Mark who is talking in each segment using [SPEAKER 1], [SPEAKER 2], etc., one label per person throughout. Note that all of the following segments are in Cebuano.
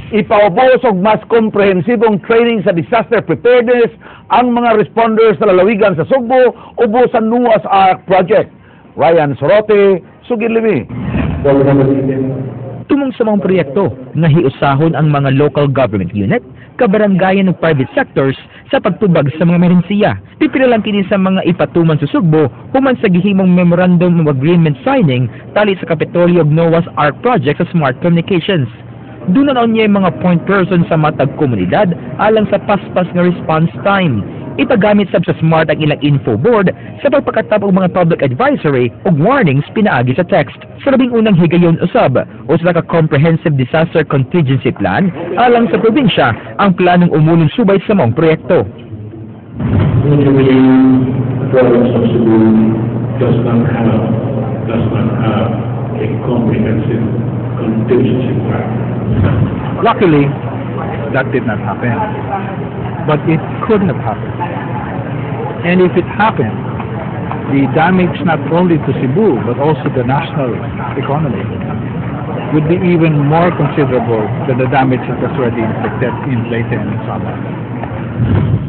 [SPEAKER 1] Ipaubos og mas komprehensibong training sa disaster preparedness ang mga responders sa lalawigan sa Sugbo ubos sa NOAH's Ark Project. Ryan Sorote, sugid limi.
[SPEAKER 2] Tumong sa mga proyekto nga hiusahon ang mga local government unit, kabarangayan ug private sectors sa pagtubag sa mga emerhensiya. Pipila lang kini sa mga ipatuman sa Sugbo human sa gihimong Memorandum of Agreement signing tali sa Kapitolyo ug NOAH's Ark Project sa Smart Communications. Duna na unya mga point person sa matag komunidad alang sa paspas nga response time. Ipagamit sab sa Smart ang ilang info board sa pagpakatap og mga public advisory ug warnings pinaagi sa text. Sa labing unang higayon usab, usa ka comprehensive disaster contingency plan alang sa probinsya ang planong umulong subay sa maong proyekto.
[SPEAKER 3] Literally, the province of Cebu does not have a comprehensive contingency plan.
[SPEAKER 4] Luckily, that did not happen. But it could have happened. And if it happened, the damage not only to Cebu, but also the national economy would be even more considerable than the damage that was already inflicted in Leyte and in Samar.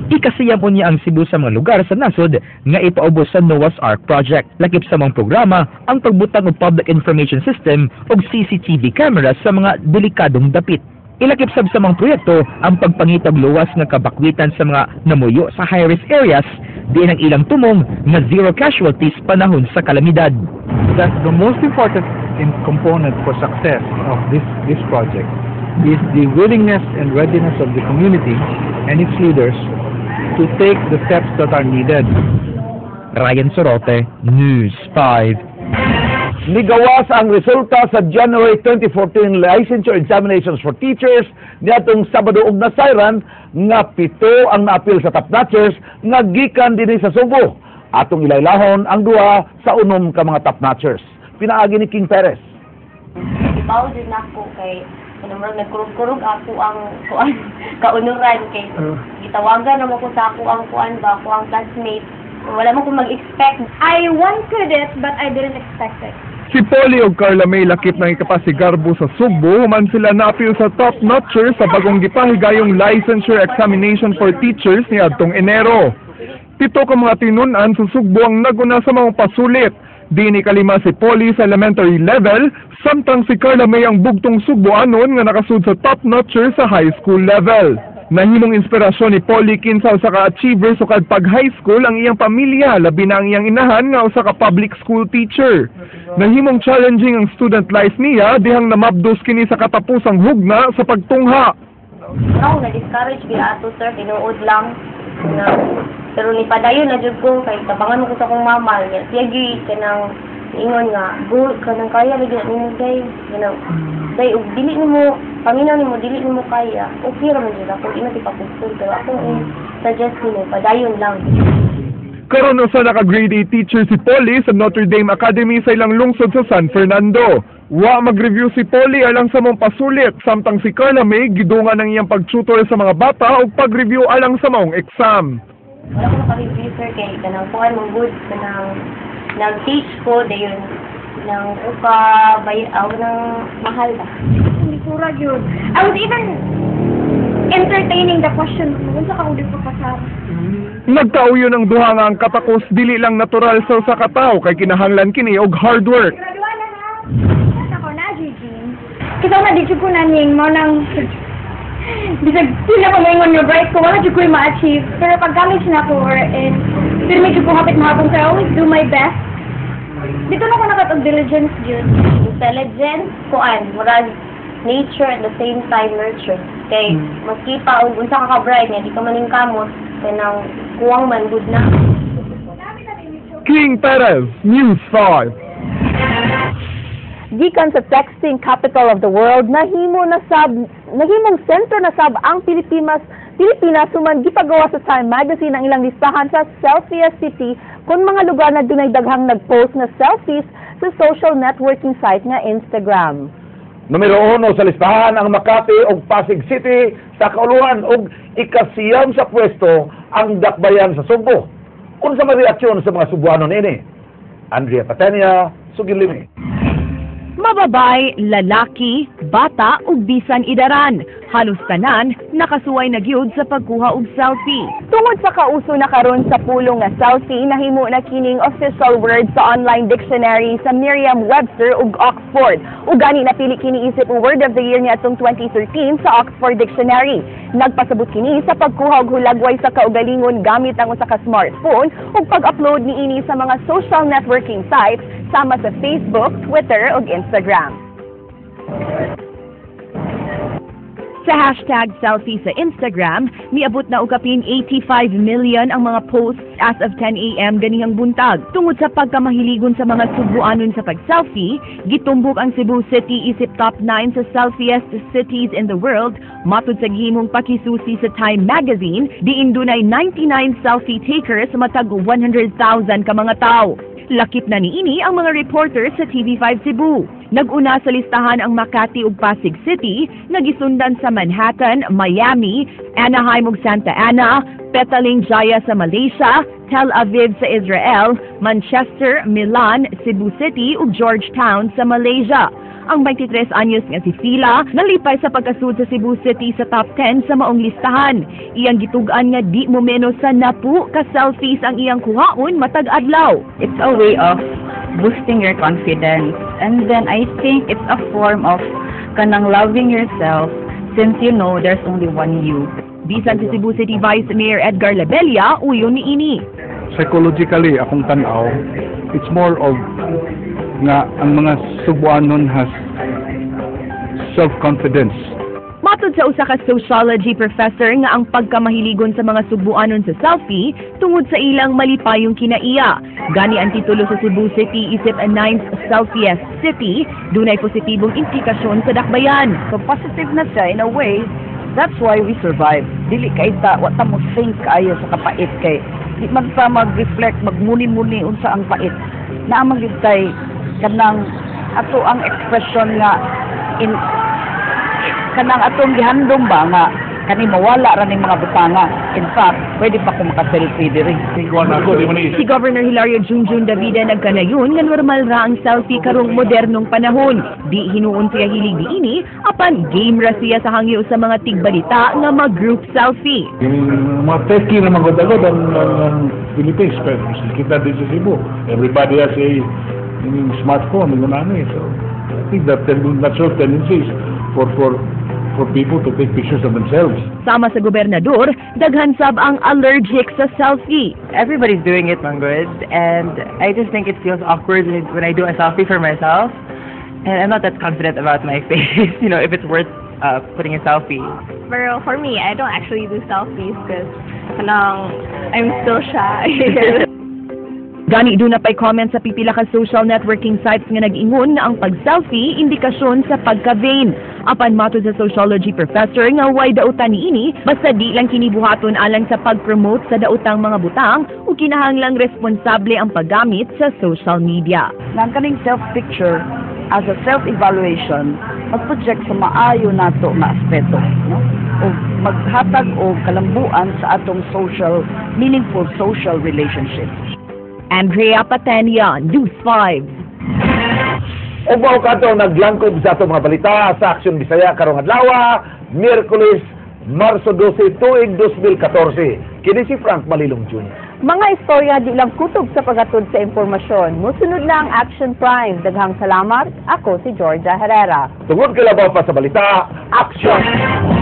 [SPEAKER 2] Ikasiyam unya ang Cebu sa mga lugar sa nasod nga ipaubos sa NOAH's Ark Project. Lakip sa mga programa ang pagbutang og public information system ug CCTV cameras sa mga delikadong dapit. Ilakip sab sa mga proyekto ang pagpangitag luwas nga kabakwitan sa mga namuyo sa high-risk areas diin ang ilang tumong nga zero casualties panahon sa kalamidad.
[SPEAKER 4] That the most important component for success of this project is the willingness and readiness of the community and its leaders to take the steps that are needed.
[SPEAKER 2] Ryan Sorote, News 5.
[SPEAKER 1] Nigawas ang resulta sa January 2014 licensure examinations for teachers niadtong Sabado ug nasayran nga 7 ang naapil sa top notchers nga gikan dinhi sa Sugbo. Atong ilaylahon ang 2 sa 6 ka mga top notchers. Pinaagi ni King Perez.
[SPEAKER 5] Ibaw din ako kay ano, murag nagkurog-kurog ako ang kuan kaunuran kay gitawagan naman ko sa ako ang kuan ba, ako ang classmate. Wala man ko mag-expect.
[SPEAKER 6] I wanted it, but I didn't expect it.
[SPEAKER 7] Si Polly ug Carla May lakip ng ikapasigarbo sa Sugbo human sila naapil sa top notcher sa bagong gipahigayong licensure examination for teachers niadtong Enero. 7 ka mga tinun-an sa Sugbo ang naguna sa mga pasulit. Diin ikalima si Polly sa elementary level, samtang si Carla May ang bugtong Sugboanon nga nakasud sa top notcher sa high school level. Nahimong inspirasyon ni Polly kinsa usa ka achiever sukad pag high school ang iyang pamilya, labi na ang iyang inahan nga usa ka public school teacher. Nahimong challenging ang student life niya dihang namabdos kini sa katapusang hugna sa pagtungha.
[SPEAKER 5] Ako na-discourage bila ato, sir, tinuod lang na, pero ni padayon na jud ko kay tabangan ko sa akong mama niya. Siya gyud kanang ingon nga go, kanang kaya lagi na nimo, day, kanang day ug dili nimo paminaw nimo, dili nimo kaya, okay ra man jud ako, di man ipapugtol, pero akong i-suggest nimo, padayon lang.
[SPEAKER 7] Karon usa na ka grade 8 teacher si Polly sa Notre Dame Academy sa ilang lungsod sa San Fernando. Wa mag-review si Polly alang sa mong pasulit, samtang si Carla May gidungan ang iyang pag-tutor sa mga bata ug pag-review alang sa maong exam.
[SPEAKER 5] Wala ko naka-review, sir, kay kanang kuan mong good, kanang nag-teach ko dayon nang uka bay aw nang mahal ba.
[SPEAKER 6] Hindi yun. I was even entertaining the question, kung sa kauli ko pasar.
[SPEAKER 7] Nagkauyon ang duha nga ang katakos dili lang natural sa usa ka tawo kay kinahanglan kini og hard work.
[SPEAKER 6] Graduan na ha. Ako na, Eugene. Kasi na di jud ko naning mo nang bisag sila ko maingon nga bright ko, wala jud ko ma-achieve. Pero pag college na ako or in, pero medyo ko hapit mahapon, so I always do my best. Dito na ko nakatog diligence jud.
[SPEAKER 5] Intelligence kuan, murag nature at the same time nurture, kay maski pa og unsa ka ka bright nga di ka maning kamot, kanang kuwang man gud na.
[SPEAKER 7] King Perez, News 5.
[SPEAKER 8] Gikan sa texting capital of the world, nahimo na sab nahimong sentro na sab ang Pilipinas human gipagawa sa Time Magazine ang ilang listahan sa Selfiest City kung mga lugar na dunay daghang nagpost na selfies sa social networking site nga Instagram.
[SPEAKER 1] Numero 1 sa listahan ang Makati ug Pasig City sa kauluhan ug 9 sa pwesto ang Dakbayan sa Sugbo. Unsa man reaksyon sa mga Sugboanon niini? Andrea Patenia, sugid limi.
[SPEAKER 9] Mababay, lalaki, bata ug bisan idaran. Halos tanan nakasuway na gyud sa pagkuha og selfie.
[SPEAKER 8] Tungod sa kauso na karon sa pulong nga selfie, nahimo na kining official word sa online dictionary sa Merriam-Webster ug Oxford. Ug gani napili kini isip word of the year niadtong 2013 sa Oxford Dictionary. Nagpasabot kini sa pagkuha og hulagway sa kaugalingon gamit ang usa ka smartphone ug pag-upload niini sa mga social networking sites sama sa Facebook, Twitter ug Instagram.
[SPEAKER 9] Sa #selfie sa Instagram, miabot na og kapin 85 million ang mga posts as of 10 a.m. ganihang buntag. Tungod sa pagkamahiligon sa mga Sugbuanon sa pag-selfie, gitumbok ang Cebu City isip top 9 sa selfiest cities in the world. Matud sa gihimong pakisusi sa Time Magazine, diin dunay 99 selfie takers matag 100,000 ka mga tawo. Lakip na niini ang mga reporters sa TV5 Cebu. Nag-una sa listahan ang Makati ug Pasig City, nagisundan sa Manhattan, Miami, Anaheim ug Santa Ana, Petaling Jaya sa Malaysia, Tel Aviv sa Israel, Manchester, Milan, Cebu City ug Georgetown sa Malaysia. Ang 23 anyos nga si Fila nalipay sa pagkasud sa Cebu City sa top 10 sa maong listahan. Iyang gitug-an nga di mo menos sa 10 ka selfies ang iyang kuhaon matag adlaw.
[SPEAKER 10] It's a way of boosting your confidence. And then I think it's a form of kanang loving yourself since you know there's only one you.
[SPEAKER 9] Bisan si Cebu City Vice Mayor Edgar Labella, uyon niini.
[SPEAKER 4] Psychologically, akong tanaw, it's more of nga ang mga Sugbuanon has self-confidence.
[SPEAKER 9] Matod sa usa ka sociology professor nga ang pagkamahiligon sa mga Sugbuanon sa selfie tungod sa ilang malipayong kinaiya. Gani ang titulo sa Cebu City isip a ninth selfiest city, dunay positibong implikasyon sa dakbayan.
[SPEAKER 11] So positive na siya in a way. That's why we survive. Dili kay ta, wa ta mo think kaayo sa kapait kay di man ta mag-reflect, magmuni-muni unsa ang pait. Naa man gyud tay kanang ato ang expression nga in kanang atong gihandom ba nga kani mawala ra ning mga butanga. In fact, pwede pa ko maka-selfie diri.
[SPEAKER 9] Si Governor Hilario Junjun Davide nagkanayon nga normal ra ang selfie karong modernong panahon. Di hinuon siya hilig niini, apan game ra siya sa hangyo sa mga tigbalita nga mag-group selfie.
[SPEAKER 3] Yung mga techie na mga agad ang Philippines, pero kita din sa Cebu. Everybody has a smartphone, yung ano eh. So, I think that the natural tendency is for people to take pictures of themselves.
[SPEAKER 9] Sama sa gobernador, daghan sab ang allergic sa selfie.
[SPEAKER 12] Everybody's doing it, man good, and I just think it feels awkward when I do a selfie for myself, and I'm not that confident about my face, if it's worth putting a selfie.
[SPEAKER 13] Pero for me, I don't actually do selfies because I'm still shy.
[SPEAKER 9] Gani duna pa'y comment sa pipila ka social networking sites nga nag-ingon nga ang pag-selfie indikasyon sa pagka-vain. Apan matod sa sociology professor nga way dautan niini basta di lang kini buhaton alang sa pag-promote sa daotang mga butang ug kinahanglang responsable ang paggamit sa social media.
[SPEAKER 11] Nga ang kaning self-picture as a self-evaluation mag-project sa maayo nato nga aspeto, no? O maghatag og kalambuan sa atong social, meaningful social relationship.
[SPEAKER 9] Andrea Patenia, News 5.
[SPEAKER 1] Ug mao kadto naglangkob sa atong mga balita sa Aksyon Bisaya karong adlaw, Miyerkules, Marso 12, tuig 2014. Kini si Frank Malilong Jr.
[SPEAKER 8] Mga istorya di lang kutob sa paghatod sa impormasyon. Musunod na ang Action Prime. Daghang salamat. Ako si Georgia Herrera.
[SPEAKER 1] Tungod kay labaw pa sa balita, Action!